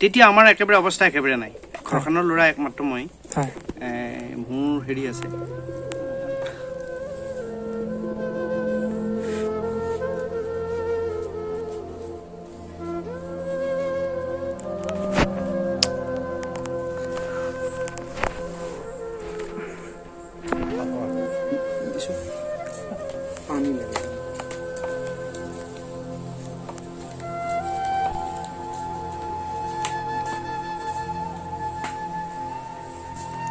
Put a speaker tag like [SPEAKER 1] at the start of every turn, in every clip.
[SPEAKER 1] তেতিয়া আমাৰ একেবাৰে অৱস্থা একেবাৰে নাই। ঘৰখনৰ ল'ৰা একমাত্ৰ মই।
[SPEAKER 2] হয়।
[SPEAKER 1] মোৰ হেৰি আছে।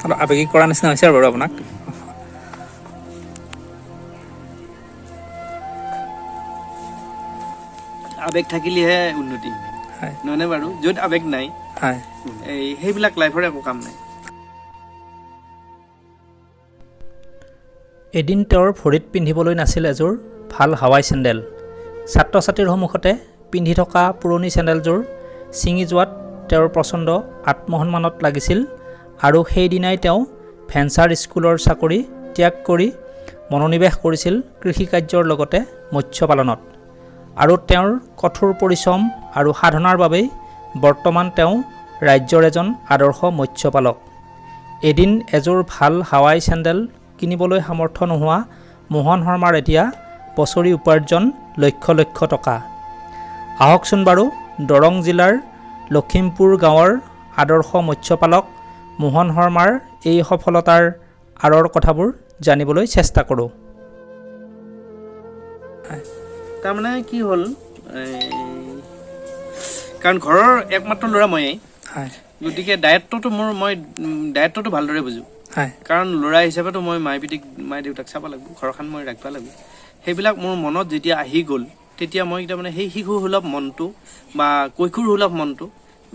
[SPEAKER 2] অলপ আৱেগিক কৰা নিচিনা হৈছে আৰু বাৰু আপোনাক।
[SPEAKER 1] আৱেগ থাকিলেহে উন্নতি, নহয়নে বাৰু? য'ত আৱেগ নাই,
[SPEAKER 2] হয়,
[SPEAKER 1] এই সেইবিলাক লাইফৰ একো কাম নাই।
[SPEAKER 2] এদিন তেওঁৰ ভৰিত পিন্ধিবলৈ নাছিল এযোৰ ভাল হাৱাই চেণ্ডেল। ছাত্ৰ ছাত্ৰীৰ সন্মুখতে পিন্ধি থকা পুৰণি চেণ্ডেলযোৰ ছিঙি যোৱাত তেওঁৰ প্ৰচণ্ড আত্মসন্মানত লাগিছিল আৰু সেইদিনাই তেওঁ ভেঞ্চাৰ স্কুলৰ চাকৰি ত্যাগ কৰি মনোনিৱেশ কৰিছিল কৃষিকাৰ্যৰ লগতে মৎস্য পালনত। আৰু তেওঁৰ কঠোৰ পৰিশ্ৰম আৰু সাধনাৰ বাবেই বৰ্তমান তেওঁ ৰাজ্যৰ এজন আদৰ্শ মৎস্যপালক। এদিন এযোৰ ভাল হাৱাই চেণ্ডেল কিনিবলৈ সামৰ্থ্য নোহোৱা মোহন শৰ্মাৰ এতিয়া বছৰি উপাৰ্জন লক্ষ লক্ষ টকা। আহকচোন বাৰু দৰং জিলাৰ লখিমপুৰ গাঁৱৰ আদৰ্শ মৎস্যপালক মোহন শৰ্মাৰ এই সফলতাৰ আঁৰৰ কথাবোৰ জানিবলৈ চেষ্টা কৰোঁ।
[SPEAKER 1] তাৰমানে কি হ'ল, কাৰণ ঘৰৰ একমাত্ৰ ল'ৰা ময়েই, গতিকে দায়িত্বটো মোৰ, মই দায়িত্বটো ভালদৰে বুজোঁ। কাৰণ ল'ৰা হিচাপেতো মই মাই পিতিক, মাই দেউতাক চাব লাগিব, ঘৰখন মই ৰাখিব লাগিব। সেইবিলাক মোৰ মনত যেতিয়া আহি গ'ল, তেতিয়া মই তাৰমানে সেই শিশু সুলভ মনটো বা কৈশোৰ সুলভ মনটো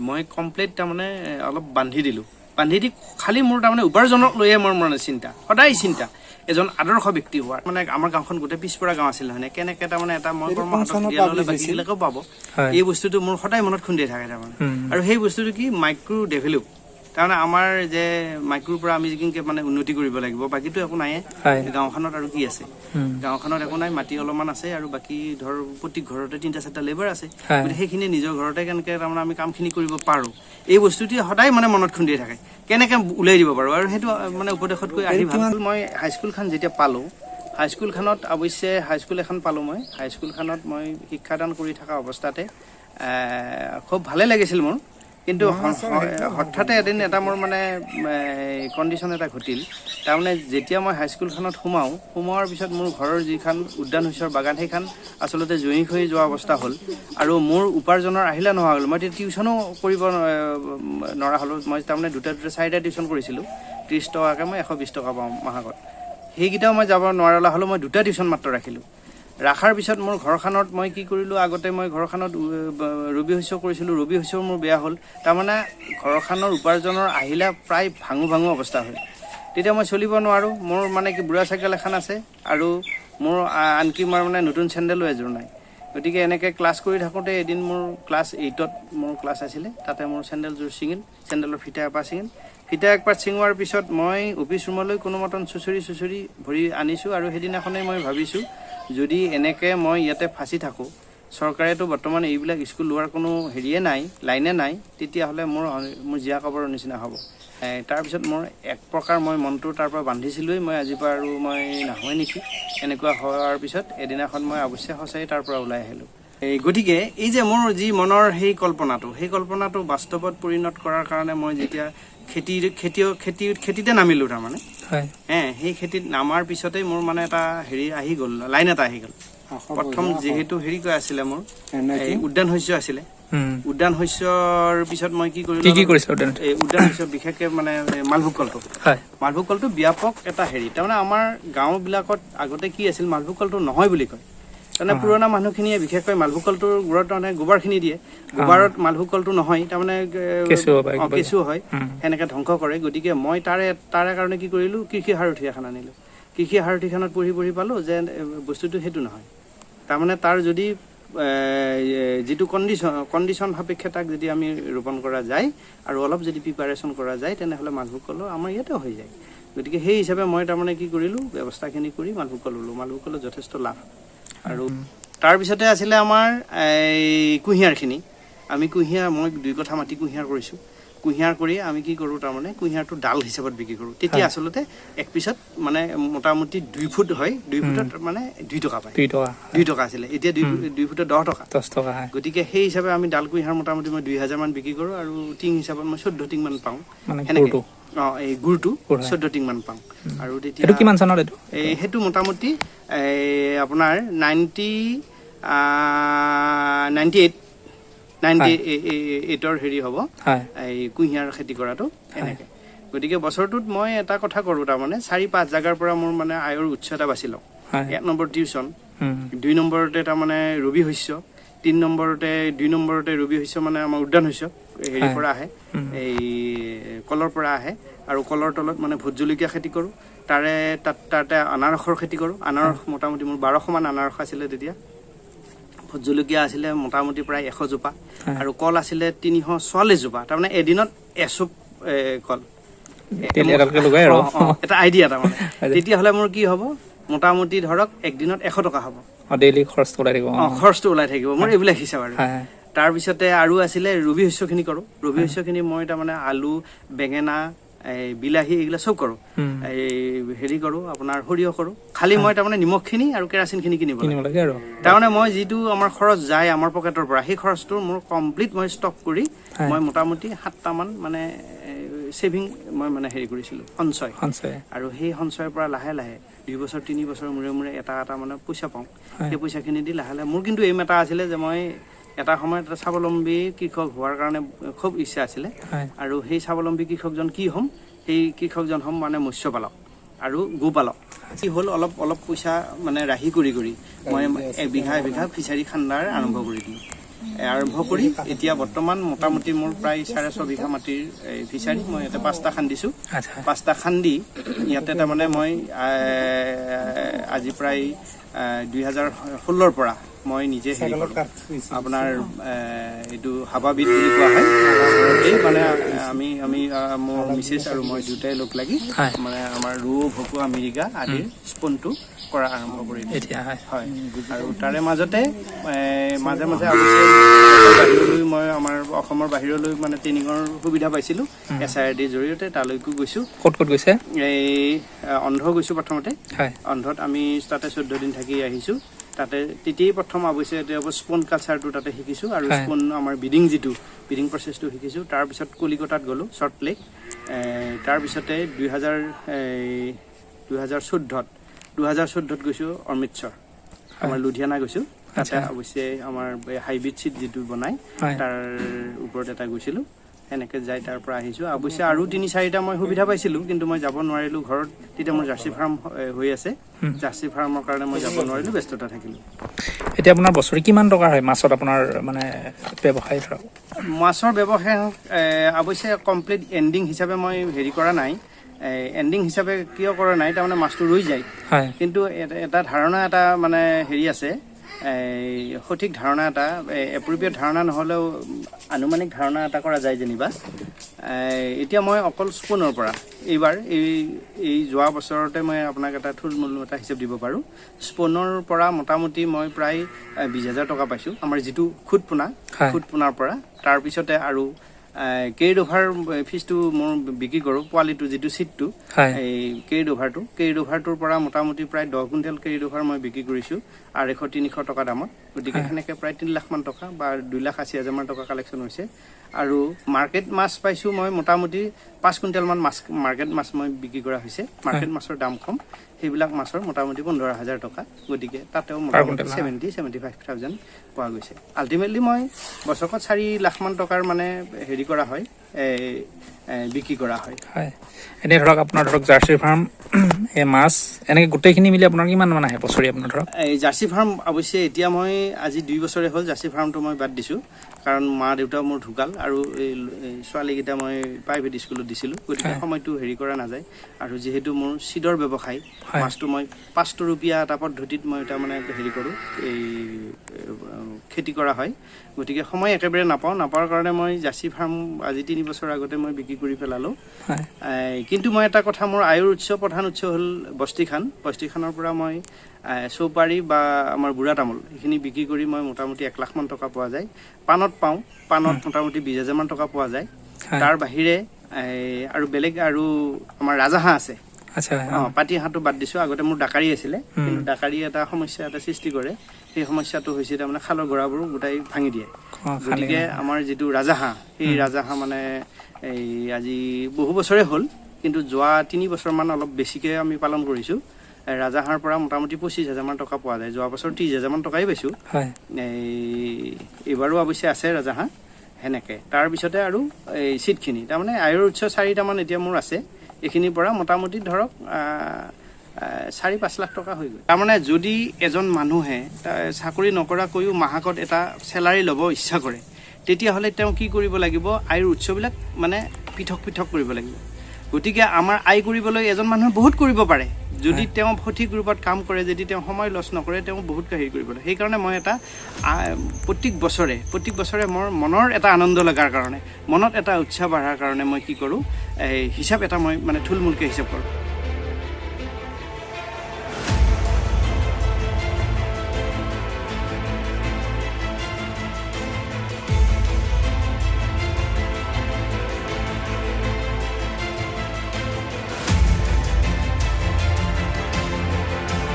[SPEAKER 1] মই কমপ্লিট তাৰমানে অলপ বান্ধি দিলোঁ। বান্ধি দি খালি মোৰ তাৰমানে উপাৰ্জনক লৈয়ে মোৰ মানে চিন্তা, সদায় চিন্তা, এজন আদৰ্শ ব্যক্তি হোৱাৰ। মানে আমাৰ গাঁওখন গোটেই পিছপৰা গাঁও আছিল নহয়, কেনেকে তাৰমানে এটা মই কৰ্ম হাতত দিয়া নহ'লে বাকীবিলাকেও পাব, এই বস্তুটো মোৰ সদায় মনত খুন্দিয়াই থাকে তাৰমানে। আৰু সেই বস্তুটো কি মাইক্ৰ' ডেভেলপ, তাৰমানে আমাৰ যে মাইক্ৰ'ৰ পৰা আমি যিখিনিকে মানে উন্নতি কৰিব লাগিব, বাকীটো একো নাইয়ে গাঁওখনত। আৰু কি আছে গাঁওখনত? একো নাই, মাটি অলপমান আছে আৰু বাকী ধৰ প্ৰতি ঘৰতে 3টা 4টা লেবাৰ আছে। গতিকে সেইখিনি নিজৰ ঘৰতে কেনেকে তাৰমানে আমি কামখিনি কৰিব পাৰোঁ, এই বস্তুটোৱে সদায় মানে মনত খুন্দিয়াই থাকে, কেনেকে উলিয়াই দিব পাৰোঁ। আৰু সেইটো মানে উপদেশতকৈ আহি ভাল। মই হাইস্কুলখন যেতিয়া পালোঁ, হাইস্কুলখনত অৱশ্যে হাইস্কুল এখন পালোঁ মই। হাইস্কুলখনত মই শিক্ষাদান কৰি থকা অৱস্থাতে খুব ভালেই লাগিছিল মোৰ। কিন্তু হঠাতে এদিন এটা মোৰ মানে কণ্ডিশ্যন এটা ঘটিল। তাৰমানে যেতিয়া মই হাইস্কুলখনত সোমাওঁ, সোমোৱাৰ পিছত মোৰ ঘৰৰ যিখন উদ্যান শস্যৰ বাগান, সেইখন আচলতে জুই হৈ যোৱা অৱস্থা হ'ল আৰু মোৰ উপাৰ্জনৰ আহিলা নোহোৱা হ'ল। মই তেতিয়া টিউশ্যনো কৰিব নোৱাৰা হ'লোঁ। মই তাৰমানে দুটা দুটা চাৰিটা টিউশ্যন কৰিছিলোঁ, 30 টকাকৈ মই 120 টকা পাওঁ মাহকত। সেইকেইটাও মই যাব নোৱাৰা হ'লোঁ। মই দুটা টিউশ্যন মাত্ৰ ৰাখিলোঁ। ৰাখাৰ পিছত মোৰ ঘৰখনত মই কি কৰিলোঁ, আগতে মই ঘৰখনত ৰবি শস্য কৰিছিলোঁ, ৰবি শস্যও মোৰ বেয়া হ'ল। তাৰমানে ঘৰখনৰ উপাৰ্জনৰ আহিলা প্ৰায় ভাঙো ভাঙো অৱস্থা হ'ল। তেতিয়া মই চলিব নোৱাৰোঁ। মোৰ মানে কি বুঢ়া চাইকেল এখন আছে আৰু মোৰ আনকি মই মানে নতুন চেণ্ডেলো এযোৰ নাই। গতিকে এনেকৈ ক্লাছ কৰি থাকোঁতে এদিন মোৰ ক্লাছ 8ত মোৰ ক্লাছ আছিলে, তাতে মোৰ চেণ্ডেলযোৰ ছিঙিল, চেণ্ডেলৰ ফিটা এপাত ছিঙিল। ফিটা একপাত ছিঙোৱাৰ পিছত মই অফিচ ৰুমলৈ কোনো মতন চুঁচৰি চুঁচৰি ভৰি আনিছোঁ। আৰু সেইদিনাখনেই মই ভাবিছোঁ, যদি এনেকৈ মই ইয়াতে ফাঁচি থাকোঁ, চৰকাৰেতো বৰ্তমান এইবিলাক স্কুল লোৱাৰ কোনো হেৰিয়ে নাই, লাইনে নাই, তেতিয়াহ'লে মোৰ জীয়া কবৰৰ নিচিনা হ'ব। তাৰপিছত মোৰ এক প্ৰকাৰ মই মনটো তাৰ পৰা বান্ধিছিলোঁৱেই, মই আজিৰ পৰা আৰু মই নাহোৱেই নেকি, এনেকুৱা হোৱাৰ পিছত এদিনাখন মই অৱশ্যে সঁচাই তাৰ পৰা ওলাই আহিলোঁ। গতিকে এই যে মোৰ যি মনৰ সেই কল্পনাটো, সেই কল্পনাটো বাস্তৱত পৰিণত কৰাৰ কাৰণে মই যেতিয়া খেতিতে নামিলোঁ তাৰমানে, সেই খেতিত নামাৰ পিছতেই মোৰ মানে এটা হেৰি আহি গ'ল, লাইন এটা আহি গ'ল। প্ৰথম যিহেতু হেৰি কৈ আছিলে মোৰ এই উদ্যান শস্য আছিলে, উদ্যান শস্যৰ পিছত মই কি কৰিলোঁ, এই উদ্যান শস্য বিশেষকৈ মানে মালভোগ কলটো, মালভোগ কলটো ব্যাপক এটা হেৰি। তাৰমানে আমাৰ গাঁওবিলাকত আগতে কি আছিল, মালভোগ কলটো নহয় বুলি কয়। তাৰমানে পুৰণা মানুহখিনিয়ে বিশেষকৈ মালভোগ কলটোৰ গুৰত তাৰমানে গোবৰখিনি দিয়ে, গোবৰত মালভোগ কলটো নহয়, তাৰমানে কেঁচু হয়, সেনেকৈ ধ্বংস কৰে। গতিকে মই তাৰে কাৰণে কি কৰিলোঁ, কৃষি সাৰথি এখন আনিলোঁ। কৃষি সাৰথিখনত পঢ়ি পঢ়ি পালোঁ যে বস্তুটো সেইটো নহয়, তাৰমানে তাৰ যদি যিটো কণ্ডিশ্যন সাপেক্ষে তাক যদি আমি ৰোপণ কৰা যায় আৰু অলপ যদি প্ৰিপাৰেশ্যন কৰা যায়, তেনেহ'লে মালভোগ কলো আমাৰ ইয়াতে হৈ যায়। গতিকে সেই হিচাপে মই তাৰমানে কি কৰিলোঁ, ব্যৱস্থাখিনি কৰি মালভোগ কল ৰুলোঁ। মালভোগ কলত যথেষ্ট লাভ। আৰু তাৰপিছতে আছিলে আমাৰ এই কুঁহিয়াৰখিনি। আমি কুঁহিয়াৰ, মই 2 কঠা মাটি কুঁহিয়াৰ কৰিছোঁ। কুঁহিয়াৰ কৰি আমি কি কৰোঁ, তাৰমানে কুঁহিয়াৰটো ডাল হিচাপত বিক্ৰী কৰোঁ। তেতিয়া আচলতে এক পিছত মানে মোটামুটি 2 ফুট হয়, 2 ফুটত মানে 2 টকা পায়। 2 টকা আছিলে, এতিয়া 2 ফুটত 10 টকা,
[SPEAKER 2] 10 টকা হয়।
[SPEAKER 1] গতিকে সেই হিচাপে আমি ডাল কুঁহিয়াৰ মোটামুটি মই 2000 মান বিক্ৰী কৰোঁ আৰু টিং হিচাপত মই 14 টিং মান পাওঁ। সেনেকে এই গুড়টো 14 টিং মান পাওঁ। আৰু তেতিয়া
[SPEAKER 2] এইটো কিমান চনত? এইটো
[SPEAKER 1] এই সেইটো মোটামুটি এই আপোনাৰ 98 হেৰি হ'ব এই কুঁহিয়াৰ খেতি কৰাটো এনেকৈ। গতিকে বছৰটোত মই এটা কথা কৰোঁ, তাৰমানে 4-5 জেগাৰ পৰা মোৰ মানে আয়ৰ উৎস এটা বাছি লওঁ। 1 নম্বৰ টিউচন, 2 নম্বৰতে তাৰমানে ৰবি শস্য, 3 নম্বৰতে 2 নম্বৰতে ৰবি শস্য মানে আমাৰ উদ্যান শস্য হেৰিৰ পৰা আহে, এই কলৰ পৰা আহে। আৰু কলৰ তলত মানে ভোট জলকীয়া খেতি কৰোঁ, তাৰে তাতে আনাৰসৰ খেতি কৰোঁ। আনাৰস মোটামুটি মোৰ 1200 মান আনাৰস আছিলে তেতিয়া। ভোট জলকীয়া আছিলে মোটামুটি প্ৰায় 100 জোপা আৰু কল আছিলে 344 জোপা। তাৰমানে এদিনত এচোপ কল, এটা আইডিয়া তাৰমানে। তেতিয়াহ'লে মোৰ কি হ'ব, মোটামুটি ধৰক একদিনত 100 টকা হ'ব, খৰচটো ওলাই থাকিব মোৰ, এইবিলাক হিচাপ। আৰু তাৰপিছতে আৰু আছিলে ৰবি শস্যখিনি কৰোঁ। ৰবি শস্যখিনি মই তাৰমানে আলু, বেঙেনা, এই বিলাহী এইগিলা চব কৰোঁ, এই হেৰি কৰোঁ আপোনাৰ সৰিয়হ কৰোঁ। খালি মই তাৰমানে নিমখখিনি আৰু কেৰাচিনখিনি কিনিব লাগে। তাৰমানে মই যিটো আমাৰ খৰচ যায় আমাৰ পকেটৰ পৰা, সেই খৰচটো মোৰ কমপ্লিট মই ষ্টক কৰি মই মোটামুটি 7টামান মানে ছেভিং মই মানে হেৰি কৰিছিলোঁ, সঞ্চয়। আৰু সেই সঞ্চয়ৰ পৰা লাহে লাহে 2 বছৰ 3 বছৰ মূৰে মূৰে এটা এটা মানে পইচা পাওঁ। সেই পইচাখিনি দি লাহে লাহে মোৰ কিন্তু এইম এটা আছিলে যে মই এটা সময়ত এটা স্বাৱলম্বী কৃষক হোৱাৰ কাৰণে খুব ইচ্ছা আছিলে। আৰু সেই স্বাৱলম্বী কৃষকজন কি হ'ম, সেই কৃষকজন হ'ম মানে মৎস্যপালক আৰু গোপালক। কি হ'ল, অলপ অলপ পইচা মানে ৰাহি কৰি কৰি মই এবিঘা এবিঘা ফিচাৰী খান্দাৰ আৰম্ভ কৰি দিলোঁ। আৰম্ভ কৰি এতিয়া বৰ্তমান মোটামুটি মোৰ প্ৰায় 6.5 বিঘা মাটিৰ ফিচাৰী মই ইয়াতে 5টা খান্দিছোঁ। 5টা খান্দি ইয়াতে তাৰমানে মই আজি প্ৰায় 2016ৰ পৰা মই নিজে হেৰি কৰোঁ, আপোনাৰ এইটো হাবাবিধ বুলি কোৱা হয়। এই মানে আমি আমি মোৰ মিছেছ আৰু মই দুটাই লগ লাগি মানে আমাৰ ৰৌ, ভকুৱা, মিৰিকা আদিৰ স্পনটো কৰা আৰম্ভ কৰি
[SPEAKER 2] এতিয়া।
[SPEAKER 1] হয়। আৰু তাৰে মাজতে মাজে মাজে অৱশ্যে বাহিৰলৈ মই আমাৰ অসমৰ বাহিৰলৈ মানে ট্ৰেইনিঙৰ সুবিধা পাইছিলোঁ SIRD জৰিয়তে, তালৈকো গৈছোঁ।
[SPEAKER 2] ক'ত ক'ত গৈছে?
[SPEAKER 1] এই অন্ধ্ৰ গৈছোঁ প্ৰথমতে। অন্ধ্ৰত আমি তাতে 14 দিন থাকি আহিছোঁ। তাতে তেতিয়াই প্ৰথম অৱশ্যে স্পন কালচাৰটো তাতে শিকিছোঁ আৰু স্পন আমাৰ বিডিং, যিটো বিডিং প্ৰচেছটো শিকিছোঁ। তাৰপিছত কলিকতাত গ'লোঁ, চল্ট লেক। তাৰপিছতে 2014ত গৈছোঁ অমৃতসৰ, আমাৰ লুধিয়ানা গৈছোঁ। তাতে অৱশ্যে আমাৰ হাইব্ৰিড চিড যিটো বনায় তাৰ ওপৰত এটা গৈছিলোঁ। সেনেকৈ যাই তাৰ পৰা আহিছোঁ। অৱশ্যে আৰু 3-4টা মই সুবিধা পাইছিলোঁ, কিন্তু মই যাব নোৱাৰিলোঁ ঘৰত। তেতিয়া মোৰ জাৰ্চি ফাৰ্ম হৈ আছে, জাৰ্চি ফাৰ্মৰ কাৰণে মই যাব নোৱাৰিলোঁ, ব্যস্ততা থাকিলোঁ।
[SPEAKER 2] এতিয়া আপোনাৰ বছৰি কিমান টকা হয় মাছত আপোনাৰ মানে ব্যৱসায়? ধৰক
[SPEAKER 1] মাছৰ ব্যৱসায় অৱশ্যে কমপ্লিট এণ্ডিং হিচাপে মই হেৰি কৰা নাই। এণ্ডিং হিচাপে কিয় কৰা নাই, তাৰমানে মাছটো ৰৈ যায়। কিন্তু এটা ধাৰণা এটা মানে হেৰি আছে, এই সঠিক ধাৰণা এটা, এপ্ৰপ্ৰিয়েট ধাৰণা নহ'লেও আনুমানিক ধাৰণা এটা কৰা যায় যেনিবা। এতিয়া মই অকল স্পুনৰ পৰা এইবাৰ এই যোৱা বছৰতে মই আপোনাক এটা থুলমূল এটা হিচাপ দিব পাৰোঁ। স্পুনৰ পৰা মোটামুটি মই প্ৰায় 20,000 টকা পাইছোঁ, আমাৰ যিটো খুদপোনা, খুদপোনাৰ পৰা। তাৰপিছতে আৰু কেৰিড অভাৰ ফিজটো মোৰ বিক্ৰী কৰোঁ, পোৱালিটো যিটো চিটটো, এই কেৰিড অভাৰটো, কেৰিড অভাৰটোৰ পৰা মোটামুটি প্ৰায় 10 কুইণ্টেল কেৰিড অভাৰ মই বিক্ৰী কৰিছোঁ 250-300 টকা দামত। গতিকে সেনেকৈ প্ৰায় 3 লাখমান টকা বা 2,80,000 মান টকা কালেকশ্যন হৈছে। আৰু মাৰ্কেট মাছ পাইছোঁ মই মোটামুটি 5 কুইণ্টেলমান মাছ, মাৰ্কেট মাছ মই বিক্ৰী কৰা হৈছে। মাৰ্কেট মাছৰ দাম কম, সেইবিলাক মাছৰ মোটামুটি 15,000 টকা। গতিকে তাতেও মোটামুটি 70-75,000 পোৱা গৈছে। আল্টিমেটলি মই বছৰেকত 4 লাখমান টকাৰ মানে হেৰি কৰা হয়, বিক্ৰী কৰা হয়।
[SPEAKER 2] হয়। এনেই ধৰক আপোনাৰ ধৰক জাৰ্চি ফাৰ্ম, এই মাছ এনেকৈ গোটেইখিনি মিলি আপোনাৰ কিমান মান আহে বছৰি আপোনাৰ ধৰক?
[SPEAKER 1] এই জাৰ্চি ফাৰ্ম অৱশ্যে এতিয়া মই আজি 2 বছৰে হ'ল জাৰ্চি ফাৰ্মটো মই বাদ দিছোঁ, কাৰণ মা দেউতা মোৰ ঢুকাল আৰু এই ছোৱালীকেইটা মই প্ৰাইভেট স্কুলত দিছিলোঁ, গতিকে সময়টো হেৰি কৰা নাযায়। আৰু যিহেতু মোৰ চিডৰ ব্যৱসায়, মাছটো মই 5 ৰূপীয়া এটা পদ্ধতিত মই তাৰমানে হেৰি কৰোঁ, এই খেতি কৰা হয়। গতিকে সময় একেবাৰে নাপাওঁ, নাপাৱাৰ কাৰণে মই জাৰ্চি ফাৰ্ম আজি 3 বছৰ আগতে মই বিক্ৰী কৰি পেলালোঁ। কিন্তু মই এটা কথা, মোৰ আয়ৰ উৎস, প্ৰধান উৎস হ'ল বস্তিখান। বস্তিখানৰ পৰা মই চৌপাৰি বা আমাৰ বুঢ়া তামোল এইখিনি বিক্ৰী কৰি মই মোটামুটি 1 লাখমান টকা পোৱা যায়। পাণত পাওঁ, পাণত মোটামুটি 20 হাজাৰমান টকা পোৱা যায়। তাৰ বাহিৰে আৰু বেলেগ আৰু আমাৰ ৰাজহাঁহ আছে। পাতি হাঁহটো বাদ দিছোঁ, আগতে মোৰ ডাকাৰী আছিলে, কিন্তু ডাকাৰী এটা সমস্যা এটা সৃষ্টি কৰে। সেই সমস্যাটো হৈছে তাৰমানে খালৰ গৰাবোৰ গোটাই ভাঙি দিয়ে। গতিকে আমাৰ যিটো ৰাজহাঁহ, সেই ৰাজহাঁহ মানে এই আজি বহু বছৰে হ'ল, কিন্তু যোৱা 3 বছৰমান অলপ বেছিকৈ আমি পালন কৰিছোঁ। ৰাজহাঁহৰ পৰা মোটামুটি 25 হাজাৰমান টকা পোৱা যায়। যোৱা বছৰ 30 হাজাৰমান টকাই পাইছোঁ। এই এইবাৰো অৱশ্যে আছে ৰাজহাঁহ সেনেকৈ। তাৰপিছতে আৰু এই চিটখিনি তাৰমানে আয়ৰ উৎস 4টামান এতিয়া মোৰ আছে। এইখিনিৰ পৰা মোটামুটি ধৰক 4-5 লাখ টকা হৈ গ'ল। তাৰমানে যদি এজন মানুহে চাকৰি নকৰাকৈও মাহেকত এটা চেলাৰী ল'ব ইচ্ছা কৰে, তেতিয়াহ'লে তেওঁ কি কৰিব লাগিব, আয়ৰ উৎসবিলাক মানে পৃথক পৃথক কৰিব লাগিব। গতিকে আমাৰ আয় কৰিবলৈ এজন মানুহে বহুত কৰিব পাৰে, যদি তেওঁ সঠিক ৰূপত কাম কৰে, যদি তেওঁ সময় লছ নকৰে, তেওঁ বহুত হেৰি কৰিব পাৰে। সেইকাৰণে মই এটা প্ৰত্যেক বছৰে মোৰ মনৰ এটা আনন্দ লগাৰ কাৰণে, মনত এটা উৎসাহ বঢ়াৰ কাৰণে মই কি কৰোঁ, এই হিচাপ এটা মই মানে থুলমূলকৈ হিচাপ কৰোঁ।